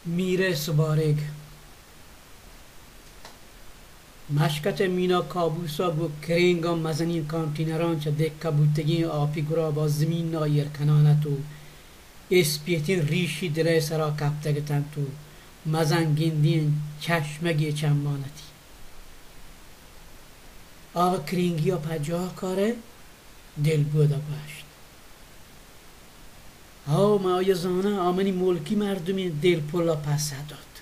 میرئے سبارگ۔ مشکت ءِ مینا کابوسا گوں کرینگاں مزنیں کانٹینراں چہ دکہ بوتگیں آپی گرابا زمینا ایر کنان ات و اسپیتیں ریشی دلئے سرا کپتگ اتنت و مزن گندیں چشمگے چمان اتی۔ آ کرینگیا پجاہ کارئے؟ دلبودا گوشت۔ ہئو، من آئیا زاناں، آ منی ملکی مردمے۔ دلپلا پسہ دات۔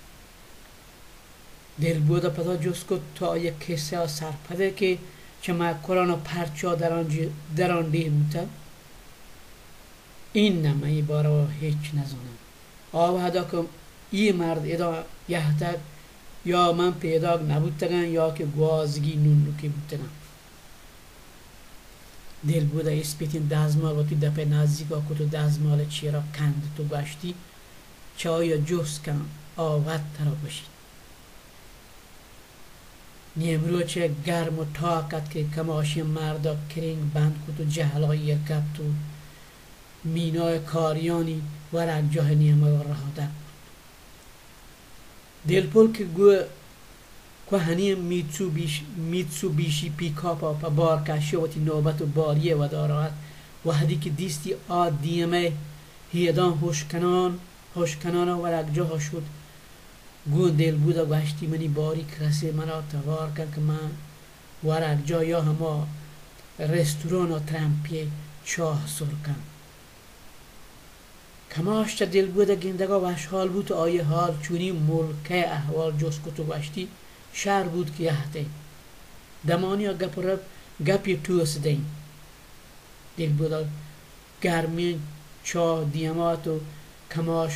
دلبودا پدا جست کت، تو آئیئے کسہا سرپدئے کہ چہ مکرانا پرچا درانجی-، درانڈیھ بوتہ؟ اناں، من اے باروا ہچ نزاناں۔ آ وہدا کہ اے مرد ادا یہتگ، یا من پیداک نبوتگاں یا کہ گوازگی نونکے بوتگاں۔ دلبودا اسپیتیں دزمال وتی دپئے نزیکا کت و دزمالئے چیرا کندت و گوشتی، چہ آئیا جست کن، آ وت ترا گوشیت۔ نیمروچ گرم و ٹاک ات کہ کماشیں مردا کرینگ بند کت و جہلا ایر کپت و مینائے کاریانی ورگجاہئے نیمگا رہادگ بوت۔ دلپل کہ گوں کوہنیں میتسوبیش-، میتسوبیشی پیکاپا پہ بار کشیا وتی نوبت و باریئے ودارا ات، وہدی کہ دیستی آ دیمئے ہیداں ہشکنان، ہشکنانا ورگجاہا شت، گوں دلبودا گوشتی، منی باریک رسے، منا توار کن کہ من ورگجاہ یا ہما رستورانا ترمپے چاہ سر کن۔ کماش چہ دلبودا گندگا وشحال بوت، آئیئے حال چونی، ملکئے احوال جست کت و گوشتی، شر بوت کہ یہتئے۔ دمانیا گپ و رپ گپی ٹوس دئیں۔ دلبودا گرمیں چاہ دیما ات و کماش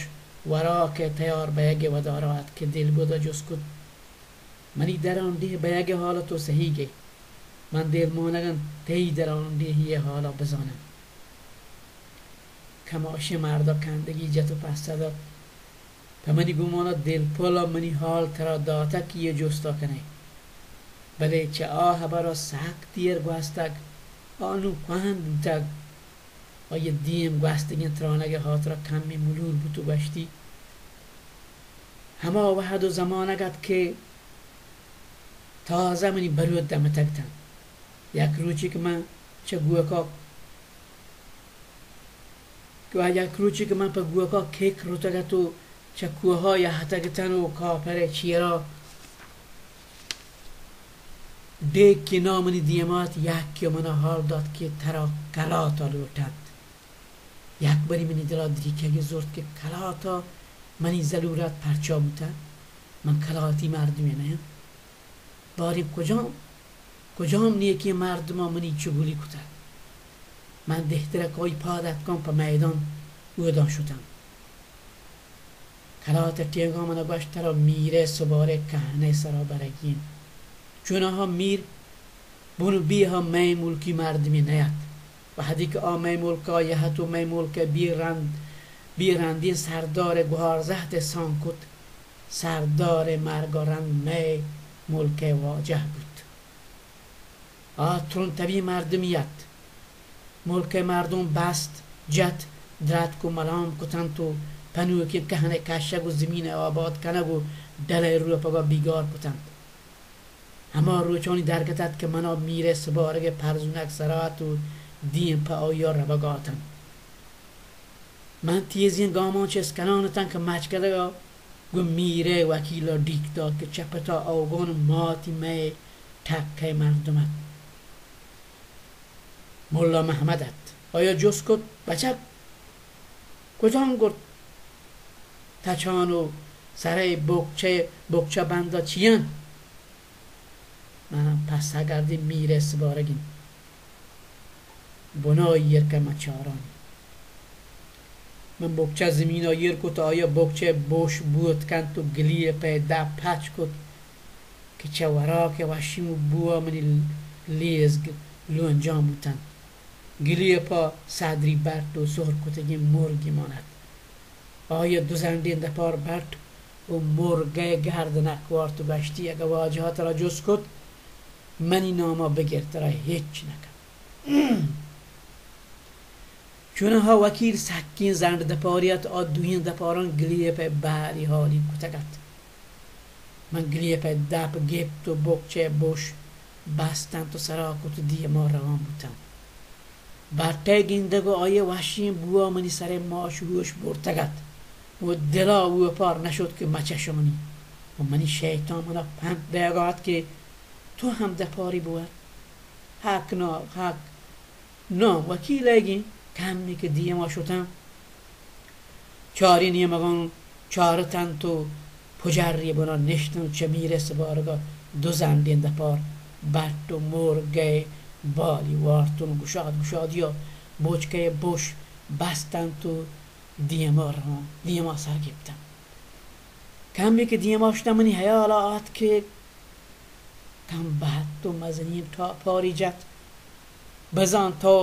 وراکئے تیار بئیگئے ودارا ات کہ دلبودا جست کت، منی درانڈیھ بئیگئے حالا تو سہیگ ئے؟ من دلمانگاں تئی درانڈیھیئے حالا بزاناں۔ کماشیں مردا کندگی جت و پسہ دات، پہ منی گمانا دلپلا منی حال ترا داتگ کہ اے جستا کنئے، بلے چہ آ ہبرا سک دیر گوستگ، آ نوں کوہن بوتگ۔ آئیئے دیم گوستگیں ترانگئے ہاترا کمے ملور بوت و گوشتی، ہما وہد و زمانگ ات کہ تازہ منی بروت دمتگ اتنت۔ یک روچے کہ من چہ گوکا، کہ یک روچے کہ من پہ گوکا کک رتگ ات و چہ کوہا یہتگ اتن و کاپرئے چیرا ڈیک کہ ناں منی دیما ات، یکے و منا حال دات کہ ترا کلاتا لوٹنت۔ یک بری منی دلا دریکگے زرت کہ کلاتا منی ضلورت پرچا بوتہ؟ من کلاتی مردمے نیاں۔ باریں کجام، کجام نیکیں مردما منی چگلی کتہ؟ من دہترک آئی پاد اتکاں پہ میدان اوداں شتاں۔ کلات ء ٹیگاں من ء گوشت، ترا میر ء سبارگ کہن ء سرا برگی انت۔ چوناہا میر بن بی ء مئے ملکی مردمے نہ ات۔ وہدے کہ آ مئے ملک ء یہت و مئے ملک ء بے رند، بے رندیں سردار ء گوہارزہت ء سانگ کت، سردار ء مرگ ء رند مئے ملک ء واجہ بوت۔ آ ترند تبیں مردمے ات۔ ملک ء مردم بست، جت، درتک و ملام کتنت و پنوکیں کہن ء کشگ و زمین ء آباد کنگ و ڈل ء روپگ ء بیگار کتنت۔ ہما روچانی درگت ات کہ منا میر ء سبارگ ء پرزونگ سرا ات و دیم پہ آئی ء روگ ء اتنت۔ من تیزیں گاماں چست کنان اتاں کہ مچکدگ ء گوں میر ء وکیل ء ڈیک دات کہ چہ پت ء اوگان ماتی مئے ٹک ء مردم ات۔ ملا محمد ات۔ آئی ء جست کت، بچک کجام گرد تچان و سر ء بکچہ، بکچہ بند ء چی انت؟ من پسہ گردی میر ء سبارگ انت۔ بنا ایر کہ من چاران۔ من بکچہ زمین ء ایر کت، آئی ء بکچہ بوش بوت کنت و گلی ء پہ دپ پچ کت کہ چہ وراک ء وشی و بو ء منی لیزگ لونجان بوتنت۔ گلی ء پہ سدری بٹ و سہر کتگیں مرگے مان ات۔ آئی ء دو زنڈیں دپار بٹ و مرگ ء گردنک وارت و گشتی، اگہ واجہ ء ترا جست کت، منی نام ء بگر، ترا ہچ نہ کنت۔ چوناہا وکیل سکیں زنڈ دپاری ات، آ دوئیں دپاراں گلیپ ءِ بہری ہالی کتگ ات۔ من گلیپ ءِ دپ گپت و بکچہ ءِ بش بستنت و سرا کت و دیما روان بوتاں۔ بٹہ ءِ گندگ و آئی ءِ وشیں بوا منی سر ءِ ماش و ہوش برتگ ات و دلا اوپار نشت کہ مچشانی و منی شیطان منا پنت دئیگا ات کہ تو ہم دپاری بور۔ حق نا، حق نا، وکیل ئیگیں۔ کمے کہ دیما شتاں، چاریں نیمگاں چارتنت و پجری بنا نشتنت و چہ میر ءِ سبارگا دو زنڈیں دپار بٹ و مرگ ءِ بالی وارتن و گشاد گشادیا بچکہ ءِ بش بستنت و دیما روان، دیما سر گپتنت۔ کمے کہ دیما شتاں منی ہیالا آت کہ کم بہت و مزنیں ٹاپاری جت۔ بزاں تو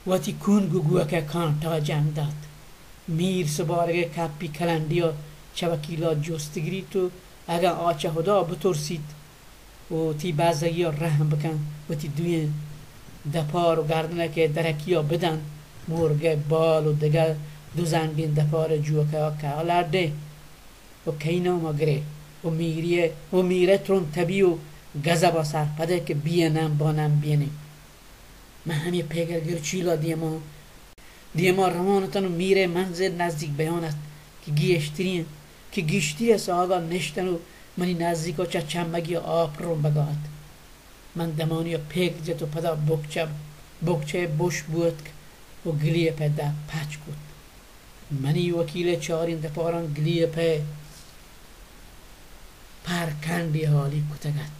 وتی کونگ و گوک ءِ کانٹا جنگ دات۔ میر سبارگ ءِ کپی کلنڈیا چہ وکیلا جست گریت و اگاں آ چہ ہدا بترسیت و وتی بزگیا رحم بکنت، وتی دوئیں دپار و گردنک ءِ درکیا بدنت، مرگ ءِ بال و دگہ دو زنڈیں دپار ءِ جوکیا کئیا لڈے و کئی ناما گرے و میری ءِ، و میر ءِ ترند تبی و گزبا سرپدے کہ بیا نم با نم بینیں۔ من ہمے پگر گرچیلا دیما، دیما روان اتن و میر ءِ منزل نزیک بیان ات کہ گیشتریں، کہ گیشتری ءِ ساہگا نشتن و منی نزیکا چہ چمگی آپ رمبگا ات۔ من دمانیا پگر جت و پدا بکچہ، بکچہ ءِ بش بوتک و گلیپ ءِ دپ پچ کت۔ منی وکیل ءِ چاریں دپاراں گلیپ ءِ پر کنڈے ہالی کتگ ات۔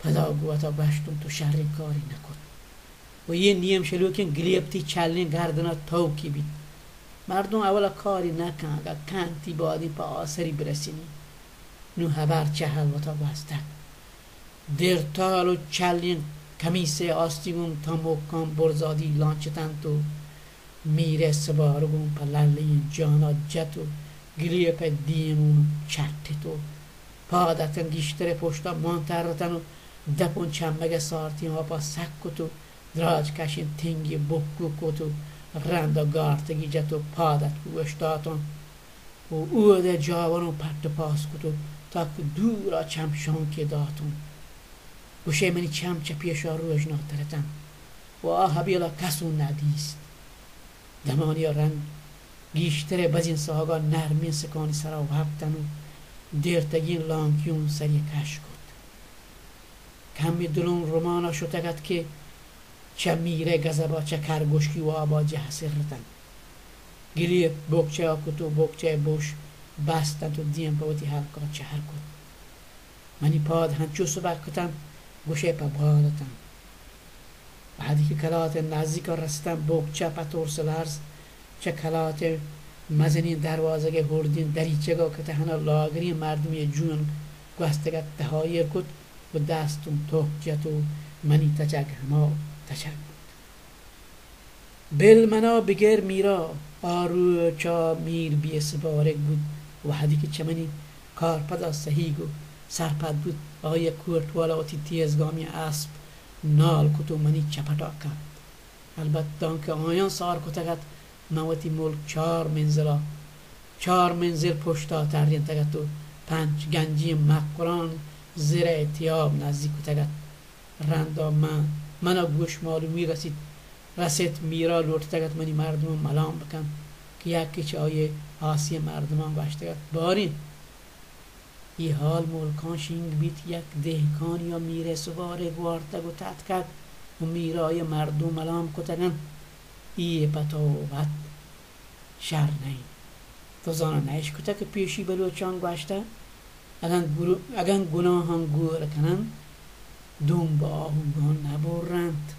پدا گوں وتا گوشتم، تو شریں کارے نہ کت۔ و یہ نیم شلوکیں گلیپ تئی چلیں گردنا توکی بیت۔ مردم اولا کارے نہ کن، اگاں کنتی بادیں پہ آسری برسینی۔ نوں ہبر چہ ہلوتا گوستگ۔ درتال و چلیں کمیس ءِ آستینگاں تاں مھکاں برزادی لانچتنت و میر ءِ سبارگاں پہ للیں جانا جت و گلیپ ءِ دیم چٹت و پاد اتن گیشتر ءِ پشتا مان ترتن و دپن چمگ ءِ سارتیں آپا سک کت و دراج کشیں تنگی بکو کت و رندا گارتگی جت و پاد اتک و اوشتاتاں۔ و اود ءِ جاوراں پٹ پاس کت و تاک دورا چمشانکے داتاں۔ گوشئے منی چم چہ پیشا روژناتر اتنت و آ ہبیلا کسوں ندیست۔ دمانیا رند گیشتر ءِ بزیں ساہگا نرمیں سکانی سرا وپتن و دیرتگیں لانکیوں سری کش کت۔ کمے دلوں رمانا شتگ ات کہ چہ میر ءِ گزبا چہ کرگوشکی وابا جہ سرتنت۔ گلیپ بکچہ ءَ کت و بکچہ ءِ بش بستنت و دیم پہ وتی ہلکا چہر کت۔ منی پاد ہنچو سبک اتنت، گوشئے پہ بال اتنت۔ وہدے کہ کلات ءِ نزیکا رستنت، بکچہ پہ ترس لرز چہ کلات ءِ مزنیں دروازگ ءِ ہردیں دریچگا کہ تہنا لاگریں مردمے ءِ جون گوستگ ات، تہا ایر کت و دستوں تہک جت و منی تچگ ہما تچگ بوت۔ بل منا بگر میرا، آ روچا میر بے سبارگ بوت۔ وہدے کہ چہ منی کارپدا سہیگ و سرپد بوت، آئی ءَ کوٹوالا وتی تیزگامیں اسپ نال کت و منی چپٹا کپت۔ البت دانکہ آیاں سار کتگ ات، من وتی ملک چار منزلا، چار منزل پشتا ترینتگ ات و پنچ گنجیں مکران زر ءِ تیاب نزیک کتگ ات۔ رندا من، منا گوش مالومی رسیت، رسیت، میرا لوٹتگ ات منی مردماں ملام بکنت کہ یکے چہ آئی ءِ ہاسیں مردماں گوشتگ ات، باریں اے ہال ملکاں شنگ بیت، یک دہکانیا میر ءِ سبارگ وارتگ و تتکگ و میرا آئی ءِ مردم ملام کتگ انت، اے پہ تو وت شر نہ انت۔ تو زاناں نہ اشکتگ کہ پیشی بلوچاں گوشتگ، اگن گرو-، اگن گناہاں گور کننت، دمب آہوگاں نہ برنت۔